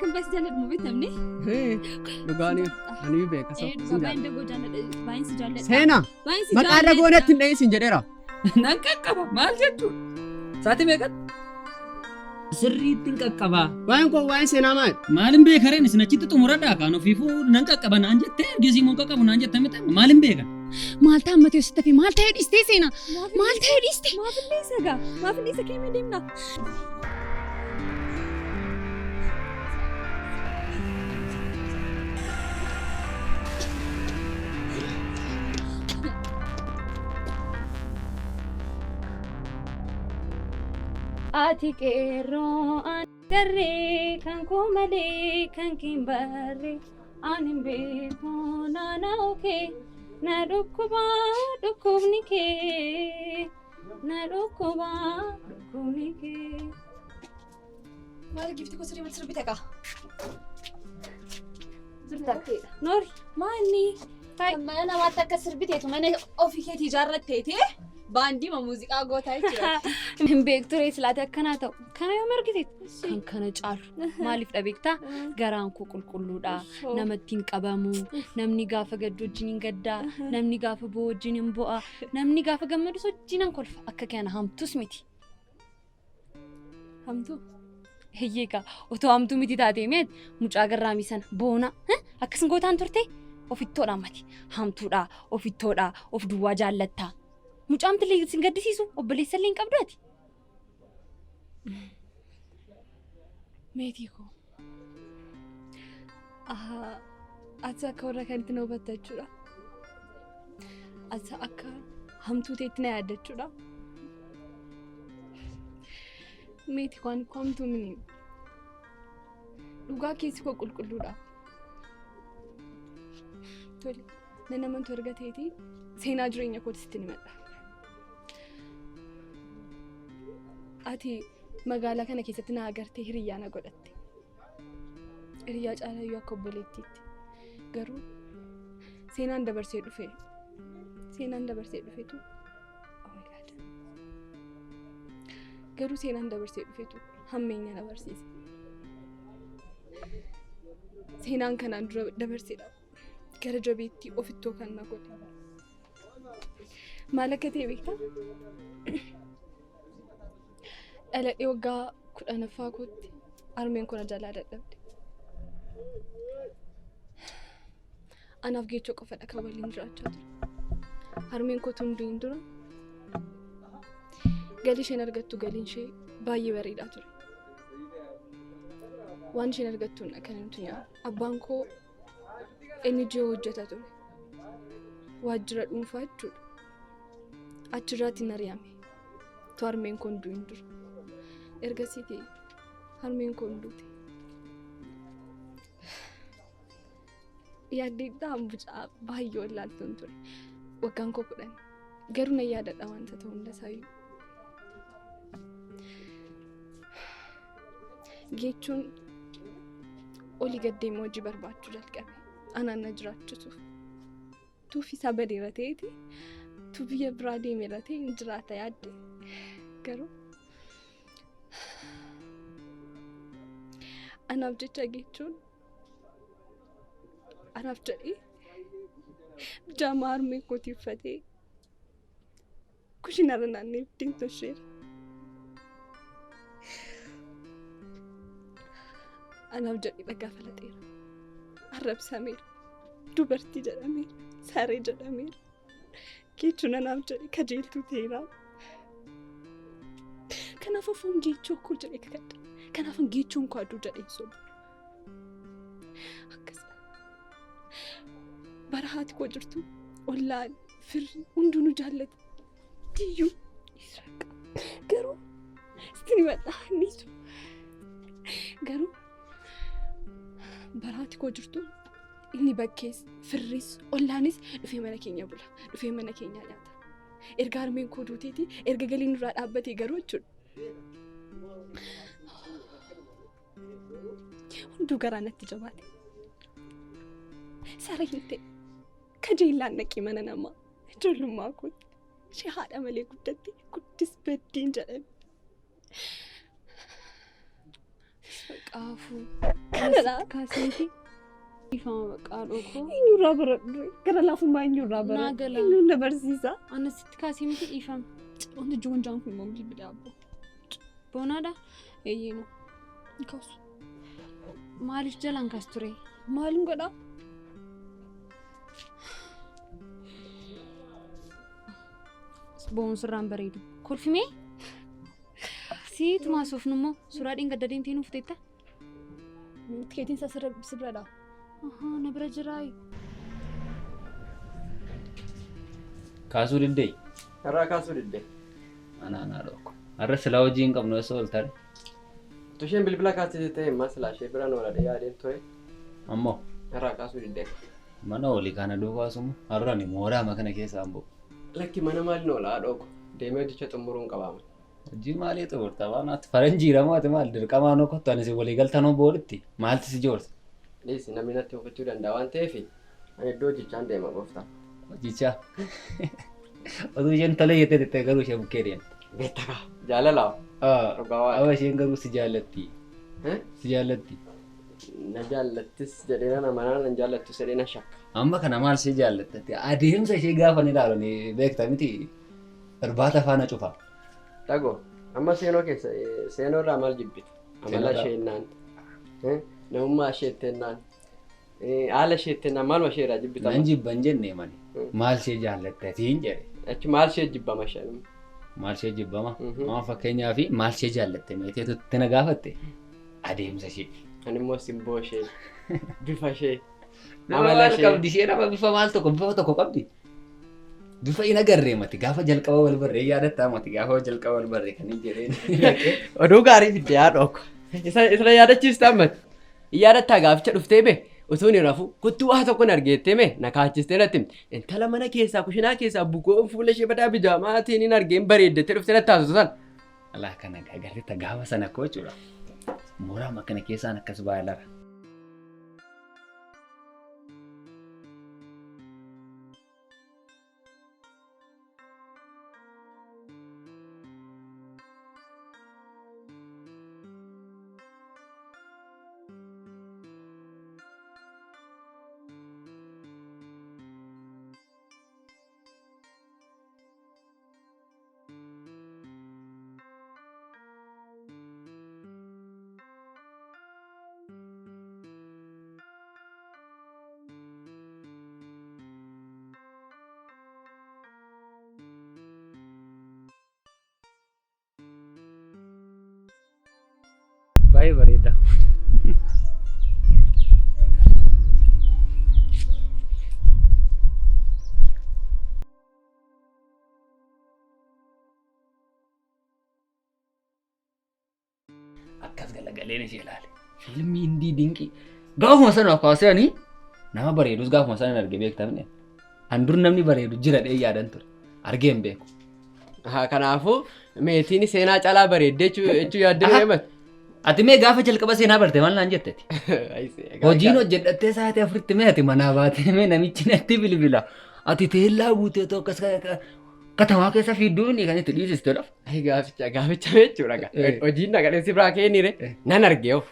Akkan baay'ee si jaalladhu moo beektamne? Dhugaanii ani beeka Ee dhugaa baay'een dagoo jaalladha. Baay'een si jaalladha. Seenaa Baay'een si maqaa jaalladha. dagoo natti hin dha'iin sin jedheera. Nan qaqqaba maal jechuudha? Sa'aatii meeqatti? Sirriitti hin qaqqabaa. Waa'een koo waa'een seenaa maali? Maalin beekareen isin achitti xumuradhaa kaan ofiifuu nan qaqqaba naan jettee ergisii immoo hin qaqqabu naan jette miti maalin beeka? Maal ta'a ammatee sitti hafe maal ta'ee dhiistee seenaa? Maal ta'ee dhiiste? Maaf illee isa gaa? Maaf illee isa keemee deemna? Ati qeerroo ani garree kan koo malee kan kee hin barre ani hin beeku naanna'u kee na dhukkuba dhukkubni kee na dhukkuba dhukkubni kee. Maal gifti koo sirrii sirbite kaa? Noori Maanni? Kan mana namaatti akka sirbiteetu mana ofii keetii ijaarratteeti baandii ma muuziqaa gootaa jechuudha. Hin beektu ree silaate akkanaa ta'u. Kana yoo margite kan kana caalu maaliif dha beektaa? Garaan koo qulqulluudha. Namatti hin qabamu. Namni gaafa gaddu wajjin hin gaddaa. Namni gaafa bo'u wajjin hin bo'a. Namni gaafa gammadus wajjin hin kolfa. Akka kana hamtus miti. Hamtuu. Hiyyeekaa otoo hamtuu miti taatee mi'eet mucaa garraamii sana boona. Akkas gootaan turte ofittoodha mati. Hamtuudha ofittoodha of duwwaa jaallattaa. Mucaamti illee sin gaddisiisu obboleessa illee hin qabdu ati. Meetii koo. Ati akka warra kanitti na hubatta jechuudha. Ati akka hamtuu ta'etti na yaadda jechuudha. Meetii koo ani koo hamtuu mini. Dhugaa keessi koo qulqulluudha. Tole, nan amantu erga ta'eeti seenaa jireenya kootti sitti himadha. Ati magaalaa kana keessatti na agartee hiriyyaa na godhatte. Hiriyyaa caalayyuu akka obboleettiitti. Garuu seenaan dabarsee dhufe seenaan dabarsee dhufetu oh my God. Garuu seenaan dabarsee dhufetu hammeenya na barsiise. Seenaan kanaan dura dabarseedha. Gara jabeettii ofittoo kan na godhe. Maal akka ta'e beektaa? Dhaladhee waggaa 10ffaa kootti harmeen koo na jalaa dadhabde. Anaaf geechoo qofadha kan waliin jiraachaa ture. Harmeen koo tun du'in dura galii isheen argattu galiin ishee baay'ee bareedaa ture. Waan isheen argattuun kan nuti nyaannu. Abbaan koo NGO hojjeta ture. Waajjira dhuunfaa jechuudha. Achirraatti hin ari'ame. Tu harmeen koo hin du'in dura. Ergasiiti harmeen koo hin duute. Yaaddeettaa mucaa baay'ee wallaaltuun ture. Waggaan koo 10. Garuu nan yaadadha wanta ta'u hundasaayyuu. Geechuun olii gad deemee hojii barbaachuu jalqabe. Anaan na jiraachisuuf. Tuufi isaa badeera ta'eeti. Tu biyya biraa deemeera ta'e hin jiraata yaadde. Garuu anaaf jecha geechuun anaaf jedhee jaamaa harmee kootii uffatee kushiinaarra naannee biddeen tolcheera. Anaaf jedhee dhagaa falaxeera. Arrabsameera. Dubartii jedhameera. Saree jedhameera. Geechuun anaaf jedhee kajeeltuu ta'eera. Kanaaf ofuun geechoo koo jedhee kakadha. Kanaaf geechoon koo aduu jedhee soba. Akkas bara haati koo jirtu ollaan firri hunduu nu jaallata. Diyyuu Israaqa. Garuu sitti himadha niitu. Garuu bara haati koo jirtu inni bakkees firris ollaanis dhufee mana keenya bula. Dhufee mana keenya nyaata. Erga harmeen koo duuteeti erga galiin nurraa dhaabbatee garuu jechuudha. Hunduu garaa natti jabaate. Sareen ta'e kajeellaan dhaqee mana namaa ijoollummaa kootti ishee haadha malee guddatte guddis baddiin jedhame. Qaafuu. Kanadha. Kaasniti. Ifama bakka haadhoo koo. Eenyurraa baradhu? Gara laafummaa eenyurraa Naa baradhu? gala. Eenyuun na barsiisa? Anasitti kaasee miti dhiifama. Wanti joonjaan kun immoo bilbila abboo. Boonaadha. Eeyyee no. Hin kaasu. Maaliif jalaan kaas ture? Maalin godhaa? Boon sirraan bareedu. Kolfimee? Siituma haasofnu immoo suuraa dheengadda deemtee nuuf teetta? Tikeetiin isaa sirradha. Ahaa, na bira jiraayi. Kaasuu diddee? Irraa kaasuu diddee. Anaa naa dhokko. Har'a silaa hojii hin qabnu osoo ol tare. Utuu isheen bilbila kaasite ta'e ammaa silaa ishee biraan ooladhe yaadeen ture. Ammoo Irraa kaasuu diddee. mana olii kana duukaa sumu har'a ani mooraa kana keessaa hin ba'u. Lakki mana maaliin oola haadhoo ko? Deemee hojicha xumuruun qabaama. Hojii maalii xumurta waan ati faranjii ramaati maal dirqamaan kottu ani si walii galtanoo boolitti maalti si joorsa? Dhiisi namni natti hojjechuu danda'a waan ta'eef ani iddoo hojichaan deema gooftaa. Hojichaa. Otuu isheen tolee jettee tettee garuu ishee bukkee deemte. Beektaa jaalalaa dhugaa waaqa. Awa isheen garuu si jaallatti. Si jaallatti. Na jaallattis jedhee nan amanaa nan jaallattus jedhee na shakka. Amma kana maal si jaallatte? Adeemsa ishee gaafa ni ilaalan beekta miti irbaata faana cufa. Dhagoo amma seenoo keessa seenoo irraa maal jibbita? Amala Seenoo irraa? ishee innaan namummaa ishee itti haala ishee itti innaan maaluma ishee irraa jibbita? Nan jibban jenne mani. Maal ishee jaallatte atiin jedhe. Achi maal ishee jibbama isheen? Maal ishee jibbama? Amma fakkeenyaaf maal ishee jaallatte meeteetu itti na gaafatte adeemsa ishee. Ani immoo simboo ishee, bifa ishee, Nama amala maal ishee. qabdi ishee nama bifa maal tokko bifa tokko qabdi. Bifa hin agarree mati gaafa jalqaba wal barree yaadattaa mati gaafa jalqaba wal barree kan hin jedheen. Oduu gaarii fidde haadha okko. Isa isa yaadachiista ammatti. Yaadattaa gaaficha dhuftee bee utuu hin rafu kuttuu waa tokko hin argeettee mee na kaachistee natti himte. Intala mana keessaa kushinaa keessaa bukoon fuula ishee badaa bijaamaatiin hin argeen bareeddettee dhuftee natti haasoftu sana. Alaa kana agartee gaafa sana koo jechuudha. Mooraa akkana keessaan akkas baay'ee Baay'ee bareeda. Akkas galagaleen ishee ilaale. Fiilmii hindii dinqii. Gaafuma sana kaasee ani nama bareedus gaafuma sana hin arge beektamne. An dur namni bareedu jira dhee yaadan ture. Argee hin beeku. Haa kanaafuu meetiin seenaa caalaa bareeddee jechuu yaaddee deemate. Ati mee gaafa jalqaba seenaa barte maal naan jetteti? Hojiin hojjedhattee sa'aatii afuritti mee ati manaa baatee mee namichi natti bilbila. Ati teellaa buutee too akkas katamaa keessa fiidduun kan itti dhiisistedha. Gaaficha gaaficha jechuudha. Hojiin dhaqanii si biraa kennire nan argee of.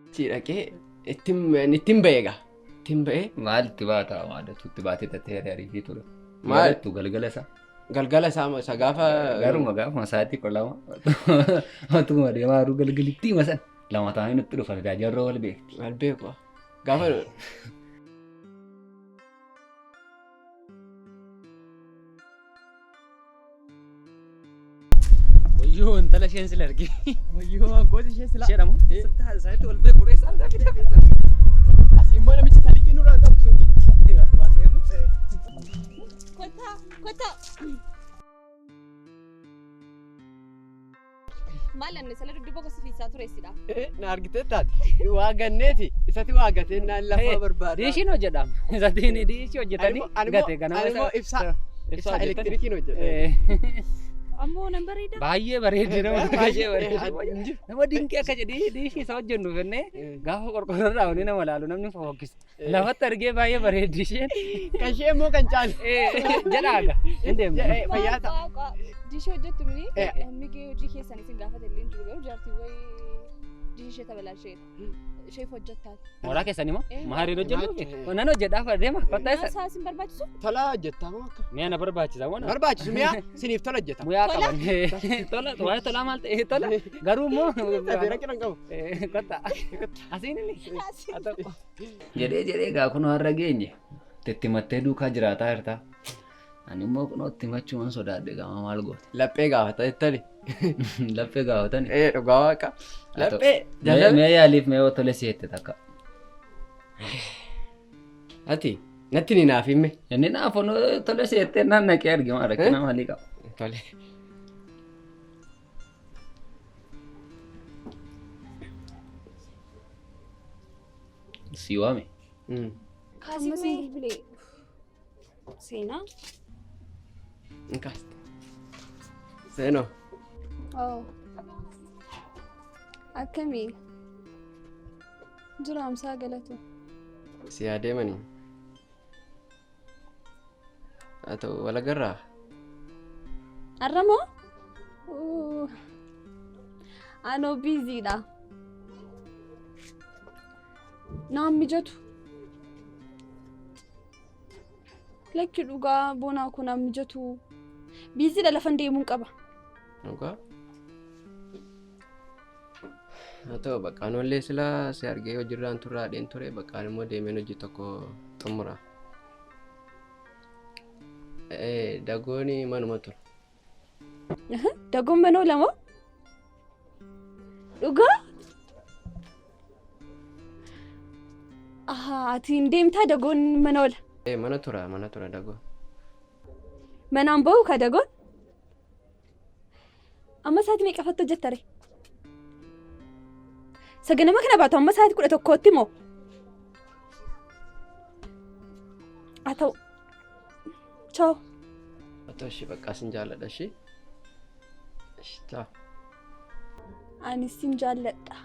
Achi dhaqee ittiin ba'e egaa. Ittiin ba'ee. Maal itti baata maaltu itti baatee tattee ariifii ture. Maal? Yaadattu galgala isaa. Galgala isaa isa gaafa. Garuma gaafuma sa'aatii kudha lama. Otuma deemaa jiru galgalittii masan lama ta'anii nutti dhufan egaa jarroo wal beekti. Wal beeku. Gaafa. Wayyoo intala isheen sila arge. Wayyoo hankooti ishee sila. Isheedha moo? Sitti haasa'etti ol beeku reessa adda fida fida. Asii immoo namichi sadiqii nurraa qabu suuqii. Kottaa kottaa. Maal anne sala dudduuba gosa fiisaa ture sidha. Na argitee taate. Waa ganneeti. Isatti waa gatee naan lafa barbaada. Diishiin hojjedha. Isatiin diishii hojjetanii gate ganama Ani immoo ibsaa. Ibsaa elektirikiin hojjedha. Ammoo nan bareeda. Baay'ee bareeddi nama akka ishee bareeddi. Jiru. Nama dinqii akka jedhii diishii isa hojjennu fennee gaafa qorqorroorraa olii nama laalu namni fofokkisa. Lafatti argee baay'ee bareeddi isheen. Kan ishee immoo kan caalu. Jedhaaga. Hin deemnu. Fayyaa ta'a. Diishii hojjettu mini Eh. migee hojii keessan isin gaafate illee hin jiru garuu jaartii wayii diishii ishee tabalaasheedha. Isheef hojjettaati. Mooraa keessan immoo Eh. maariin hojjennu Eh. nan hojjedhaaf adeema kottaa isa. Isaa isin barbaachisu? Tola hojjettaa moo akka? Mi'a na barbaachisa moo na? Barbaachisu mi'a siniif tola hojjeta. Muyaa qaban. Tola waa'ee tolaa maal ta'e tola garuu immoo. Taatee rakkina hin qabu. Kottaa asiin inni. Jedhee jedhee gaa kunoo har'a geenye itti duukaa jiraataa jirta. Ani immoo kunoo itti machuuman sodaadhe gama maal goota. Laphee gaafata jettani. Laphee gaafatani. Ee dhugaa waaqa. Laphee jaalala. Mee yaaliif mee tole si'eette takka. Ati natti ni naaf himme. Inni naaf tole si'eette naan naqee argama rakkina maalii qaba. Tole. Si waame. Amma isin bilbilee. Seenaa. Nkaaste. Seenoo. Oh. Akkamii? Jira amsaa galatu. Si adeemanii. Haa ta'u walagarraa. Har'a moo? Anoo biiziidha. Naan mijatu. Lakki dhugaa boonaa kun naan mijatu. Biiziidha lafan deemuun qaba. Dhugaa. Haa ta'u bakka anollee silaa si argee hojiirraan turraa dheen ture bakka immoo deemeen hojii tokko xumura. Dagooni manuma tura. Dagoon mana oola moo? Dhugaa? Ahaa, ati hin deemtaa dagoon mana oola. Mana tura mana tura dagoon. Manaan bahu ka dagoon? Amma sa'aatii meeqafatti hojjetta ree? Saganama kana baatu amma sa'aatii 11tti moo? Haa ta'u. Chaaw. Haa ta'u ishee bakka sin jaalladha ishee. Ishee Ani sin jaalladha.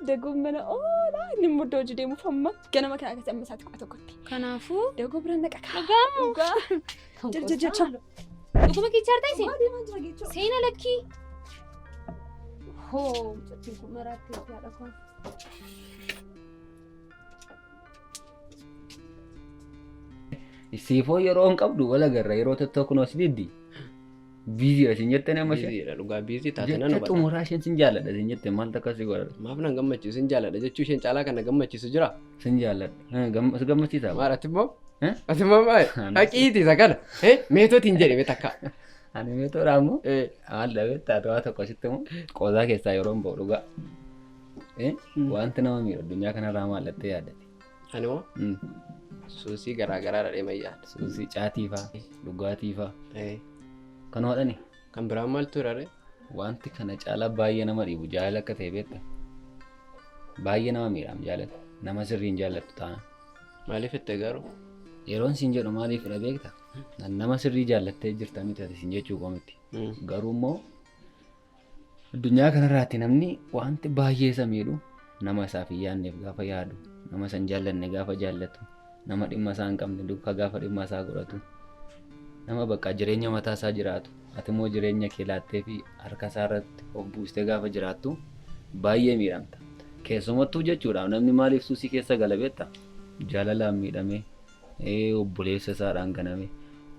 Dagoon mana oolaa inni immoo iddoo hojii deemuuf amma ganama kana akkasii amma sa'aatii 11tti. Kanaafuu Dagoo biraan naqa kaa. Dhugaa moo? Dhugaa. Jir jir jir chaaw. Dhuguma keessa hartaa isin? Deemaa jira geechoo. Seena lakkii. Hoo mucattiin kun maraattee haadha koo. Siifoo yeroo hin qabdu wal agarra yeroo tokko kunoo si diddi. Biiziidha siin jettee nama ishee. Biiziidha dhugaa biizii taate nan Jecha hubadha. xumuraa isheen sin jaalladha siin jette maal takka si godha. Maaf nan gammachiisu sin jaalladha jechuu isheen caalaa kan na gammachiisu jira. Sin jaalladha. Si gammachiisaa? Maal ati immoo? Eh? Ati immoo maal? Haqiiti isa kana. Meetootiin jedhe mee takka. Ani meetoodha ammoo. Maal dhabeetta ati waa tokko sitti immoo qoosaa keessaa yeroo hin ba'u dhugaa. Wanti nama miidhu addunyaa kanarraa maallattee yaaddate. Ani moo suusii garaa garaa dhadhee mayyaadha. Suusii caatii faa, dhugaatii faa. Kan hodhani. Kan biraan maaltu jira ree? Wanti kana caalaa baay'ee nama dhibu jaalala akka ta'e beekta. Baay'ee nama miidhaam jaalala. Nama sirriin jaallattu taana. Maaliif itti garuu? Yeroon siin jedhu maaliifidha beekta? Nama sirrii jaallattee jirta miti ati siin jechuu koo miti. Garuu immoo addunyaa kanarraatti namni wanti baay'ee isa miidhu nama isaaf hin yaadneef gaafa yaadu, nama isa hin jaallanne gaafa jaallatu, nama dhimma isaa hin qabne duukaa gaafa dhimma isaa godhatu, nama bakka jireenya mataa isaa jiraatu, ati immoo jireenya kee laattee fi harka isaa irratti of buustee gaafa jiraattu baay'ee miidhamta. Keessumattuu jechuudha namni maaliif suusii keessa gala beekta? Jaalalaan miidhamee, obboleessa isaadhaan ganamee,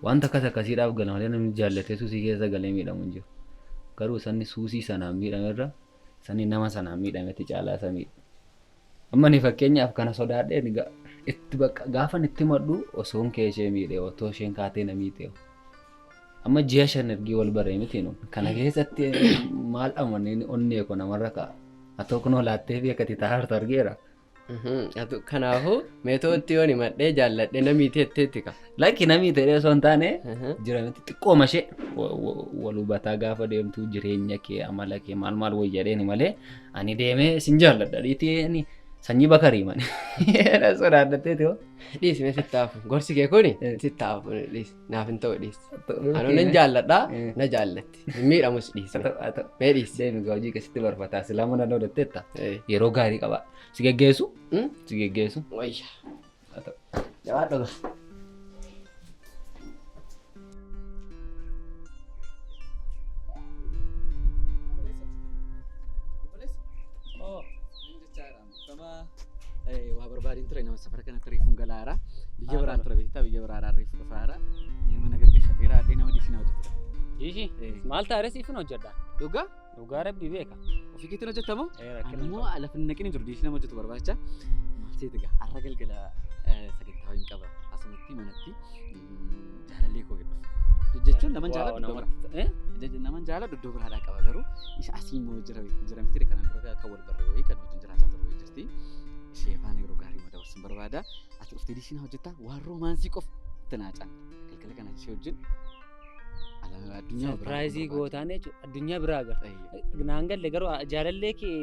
wanta akkas akkasiidhaaf gala malee namni jaallatee suusii keessa galee miidhamu hin jiru. Garuu sanni suusii sanaan miidhamerra sanni nama sanaan miidhametti caalaa isa miidha. Amma ni fakkeenyaaf kana sodaadhee itti bakka gaafan itti madhu osoon kee ishee miidhee otoo isheen kaatee na miidhee. Amma ji'a 5 ergii wal baree miti nu. Kana keessatti maal amaneen onnee koo namarra kaa'a. Atoo kunoo laattee fi akkati taa'artu argeera. Kanaafuu meetootti yoon himadhee jaalladhe namii teetteetti ka. Lakki namii ta'ee osoo hin taane jira miti xiqqooma ishee wal hubataa gaafa deemtu jireenya kee amala kee maal maal wayya malee ani deemee sin jaalladha dhiitii sanyii bakarii mani. Sodaadhatteeti hoo. Dhiisi mee sitti hafu. Gorsi kee kuni sitti hafu dhiisi. Naaf hin ta'u dhiisi. Anuu nan jaalladha na jaallatti. Hin miidhamus dhiisi. Mee dhiisi. Deemi gaa hojii keessatti barfataa silaa mana dhoodhatteetta. Yeroo gaarii qaba. Si geggeessu? Si geggeessu? Wayya. Jabaadhu gaa. Waa barbaadeen ture nama safara kanatti reefuun galaara. Biyya biraan ture beektaa biyya biraadhaan reefu dhufaara. Mana gaggeeffadheera adhee nama diishinaa hojjetudha. Diishii? Maal taaree siifin hojjedha? Dhugaa? Dhugaa rabbi beeka. Ofii keetiin hojjettamoo? Ani immoo lafa hin naqin jiru diishii nama hojjetu barbaacha. Maal seeti egaa har'a galgala sagantaa wayiin qaba. Asumatti manatti jaalallee koo jedhu. Jechuun naman jaaladhu iddoo biraa. Naman jaaladhu iddoo biraadhaa qaba garuu isa asii immoo jira miti kanaan dura kan wal barree wayii kan wajjin jiraachaa ture wayii jirti. Ishee faana yeroo gaarii immoo dabarsuun barbaada. Ati dhuftee diishinaa hojjettaa waan roomaansii qofa itti naa caanta. Galgala kana ishee wajjin addunyaa biraa. Sarpiraayizii gootaan jechuudha. Addunyaa biraa agarta. Naan galle garuu jaalallee kee.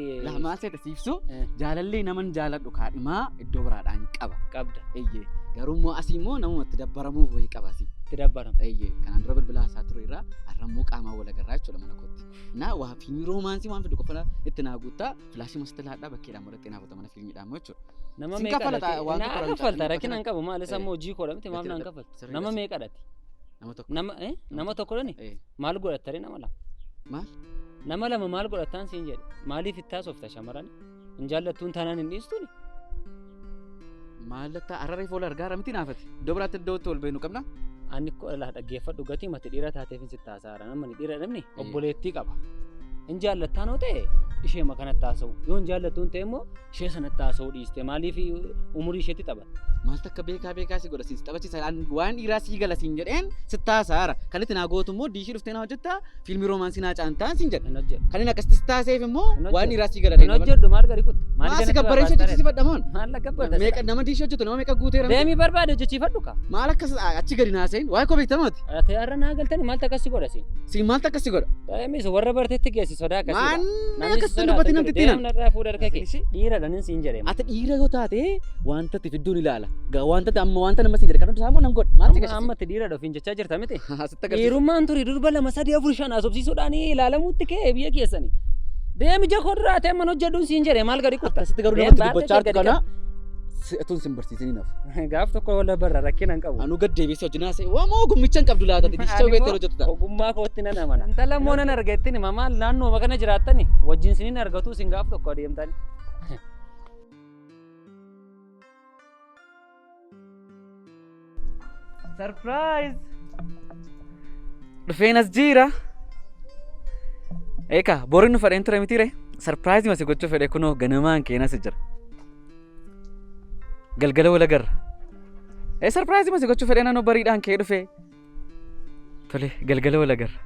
Maal seeta siibsu jaalallee naman jaaladhu kaadhimaa iddoo biraadhaan qaba. Qabda. Eeyyee garuu immoo asii immoo namumatti dabbaramuuf wayii qaba asii. Itti dabbarama. Eeyyee kanaan dura bilbila haasaa ture irraa har'a immoo qaamaan wal agarraa jechuudha mana kootti. Naa waa fiilmii roomaansii waan fidu qofa itti naa guuttaa filaashii masti laadhaa bakkeedhaan marattee naa fuuta mana fiilmiidhaan immoo jechuudha. Nama Sin meeqa kaffalata dhati? waan Naa tokko kaffalta irraa rakkina hin qabu maal isa Eh. immoo hojii koodha miti maaf naan Gatii kaffaltu. sirrii Nama dha. meeqa dhati? Nama tokko. Nama nama tokko dhani? Eh. Maal godhattare nama lama? Maal? Nama lama maal godhattaan siin jedhe? Maaliif itti haasofta shamarran? Hin jaallattuun taanaan hin dhiistuuni? Maal latta har'a reefu wal argaa miti naafati. Iddoo biraatti iddoo itti wal beeknu qabna. Ani ko laa dhaggeeffadhu gatii mati dhiira taateef sitti haasa'aara. Namni dhiira dhabni obboleettii qaba. Hin jaallattaan yoo ta'e ishee kanatti haasa'u. Yoo hin jaallattuun ta'e immoo ishee sanatti haasa'uu dhiiste. Maaliif umurii isheetti taphata? Maal takka beekaa beekaa si godha siin taphachiisa. Waan dhiiraa sii gala siin jedheen sitti haasa'aara. Kan itti naa gootu immoo diishii dhuftee naa hojjetta fiilmii roomaansii naa caantaan siin jedha. Hin hojjedhu. Kan inni akkasitti taaseef immoo Hin waan hojjedhu. dhiiraa sii gala. Hin hojjedhu maal gadi kutta? Maal si gabbareessa hojjechiifadha moon? Maal gabbarta? Meeqa nama diishii hojjetu nama meeqa guuteera miti? Deemii barbaade hojjechiifadhu ka. Maal akkas achi gadi naaseen waa'ee koo beektamaati? Ati har'a naa galtani maaltu akkas si godha siin? Siin maaltu akkas si godha? Deemis warra barteetti geessi sodaa akkasiidha. Maal akkas hin dubbatin namtittiin Deemna irraa fuudha harka kee. Dhiira dhanin siin jedhe. Ati dhiira yoo taate wanta itti fidduun ilaala. Wanta amma wanta nama siin jedhe kan hundi isaa immoo nan godha. Maal si Amma amma itti dhiira dhofiin jechaa jirta miti. Asitti agarsiisa. Dhiirummaan turi durba 2 3 4 5 haasofsiisuudhaan ilaalamuutti kee biyya keessani. Deemi ija koo duraa ta'e mana hojjedhuun siin jedhe maal gadi kutta. Akkasitti garuu Deem namatti baatee dubbachaa jirtu gadi kana utuun sin barsiisanii nafu. Gaaf tokko wal barra rakkina hin qabu. Anuu gad deebisee hojii naasee waa moo ogummicha hin qabdu laata diisha Ani beektee immoo hojjettu ta'a. Ogummaa kootti nan amana. Intala immoo nan arga ittiin hima maal naannoo kana jiraattani wajjin sinin argatu sin gaaf tokko adeemtani. Surprise! Dhufeen as jira. Eeka borin nu fedheen ture mitiire. Surprise masi gochuu fedhe kunoo ganamaan keen as jira. Galgala wal agarra. Ee surprise masi gochuu fedhe naannoo bariidhaan kee dhufe. Tole galgala wal agarra.